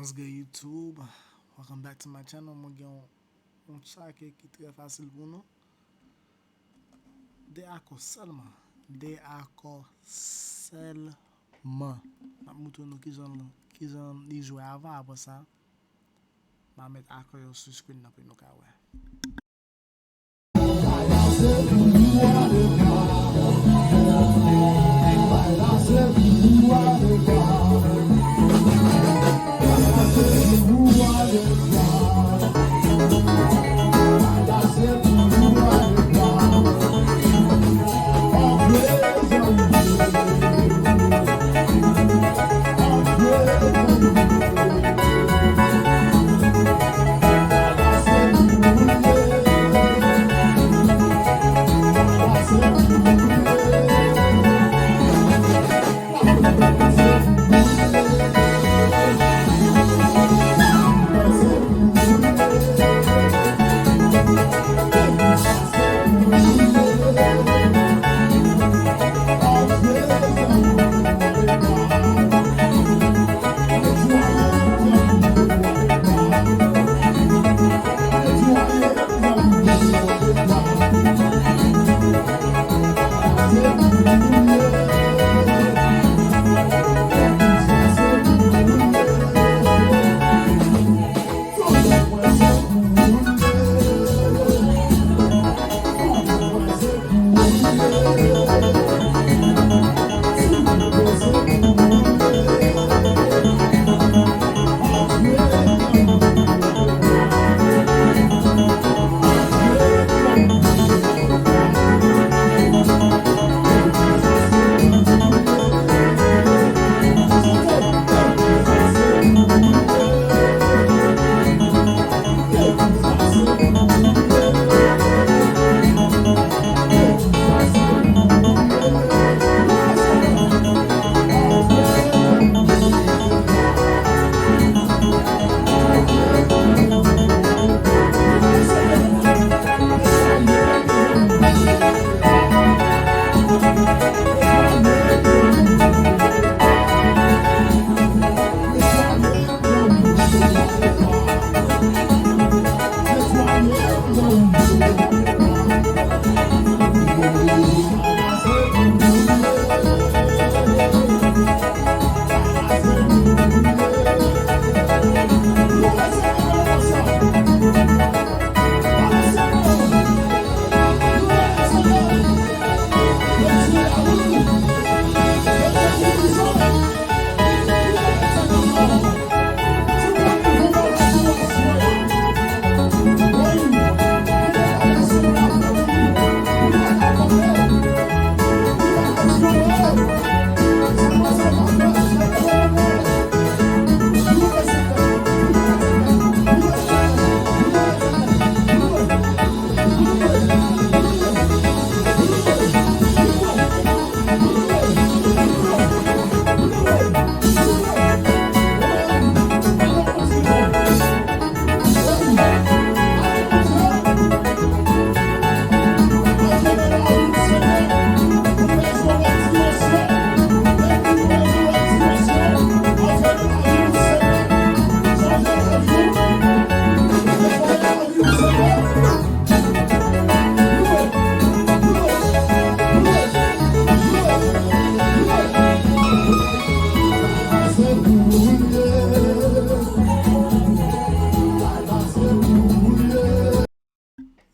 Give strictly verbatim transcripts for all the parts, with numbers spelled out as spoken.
What's good YouTube? Welcome back to my channel. Mwen gen yon, yon tchake ki trè fasil pou nou. De akò sèlman. De akò sèlman. M ap montre nou kijan, kijan li jwe avan, apre sa, m a met akò yo sou screen nan pou nou ka wè.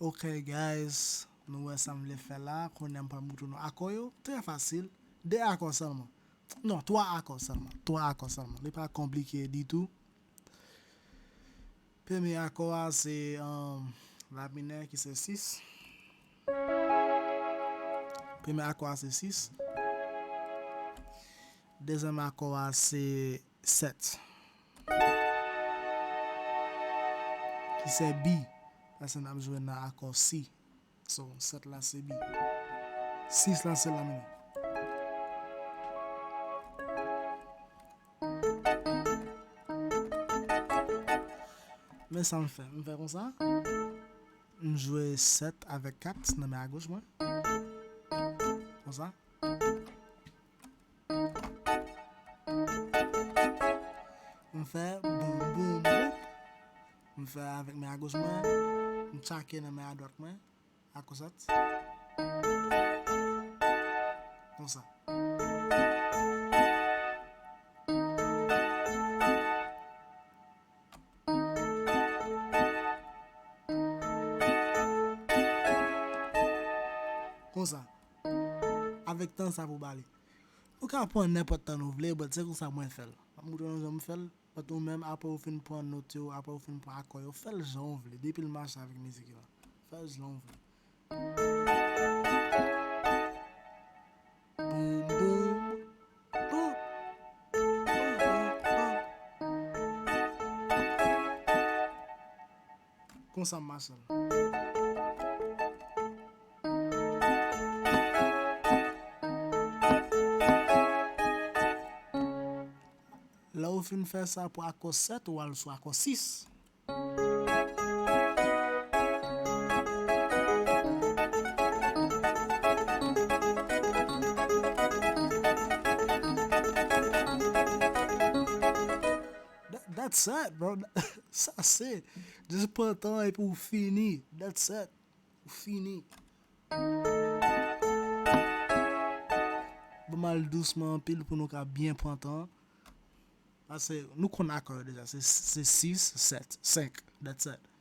Ok, guys, nou wè sa m vle fè la. Kounye a m pral montre nou akò yo. Trè fasil. De akò sèlman. Non, twa akò sèlman. Twa akò sèlman. Li pa konplike ditou. Premye akò a se, um, la minè ki se sis. Premye akò a se sis. Dezyèm akò a se sèt. Ki se B. Paske n ap jwe nan akò C. So, sèt la se B. Sis la se la minè. Men sa m fè. M fè konsa. M jwe sèt avèk kat nan men agoch mwen. Konsa. M fè boum, boum, boum. M fè avèk men agoch mwen. M tchake nan men adwat mwen. Akousat. Konsa. Konsa. Avèk tan sa pou bale. Ou ka pran nenpòt tan nou vle, but se konsa mwen fè l. M ap montre nou jan m fè l. But ou menm, apre ou fin pran nòt yo, apre ou fin pran akò yo, fè l jan w vle. Depi l mache avèk mizik yo. Fè l jan w vle. Boum, boum. Boum. Boum, boum, boum. Konsa m mache l. Lè ou fin fè sa pou akò sèt, ou al sou akò sis. That, that's it, bro. Sa se. Just pran tan epi ou fini. That's it. Ou fini. Ban m al dousman anpil pou nou ka byen pran tan. Paske nou konn akò yo deja. Se, se sis, sèt, senk. That's it.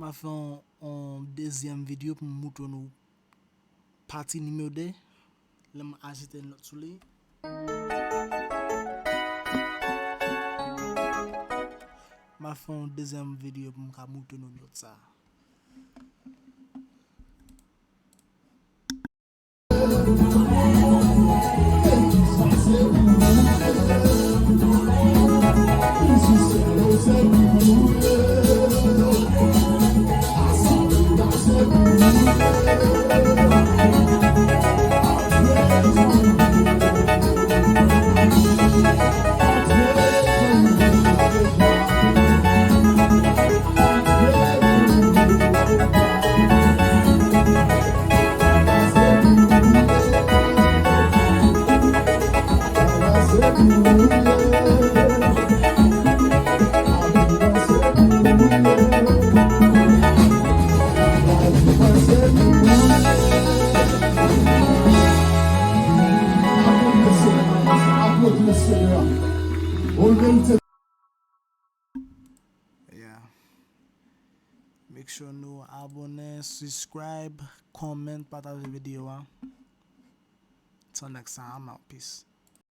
M a fè yon, yon dezyèm videyo pou m moutre nou pati nimewo de, lè m ajoute nòt sou li. M a fè yon dezyèm videyo pou m ka moutre nou nòt sa. Yeah. Make sure nou abone, subscribe, comment, pataje videyo a. Till next time, I'm out. Peace.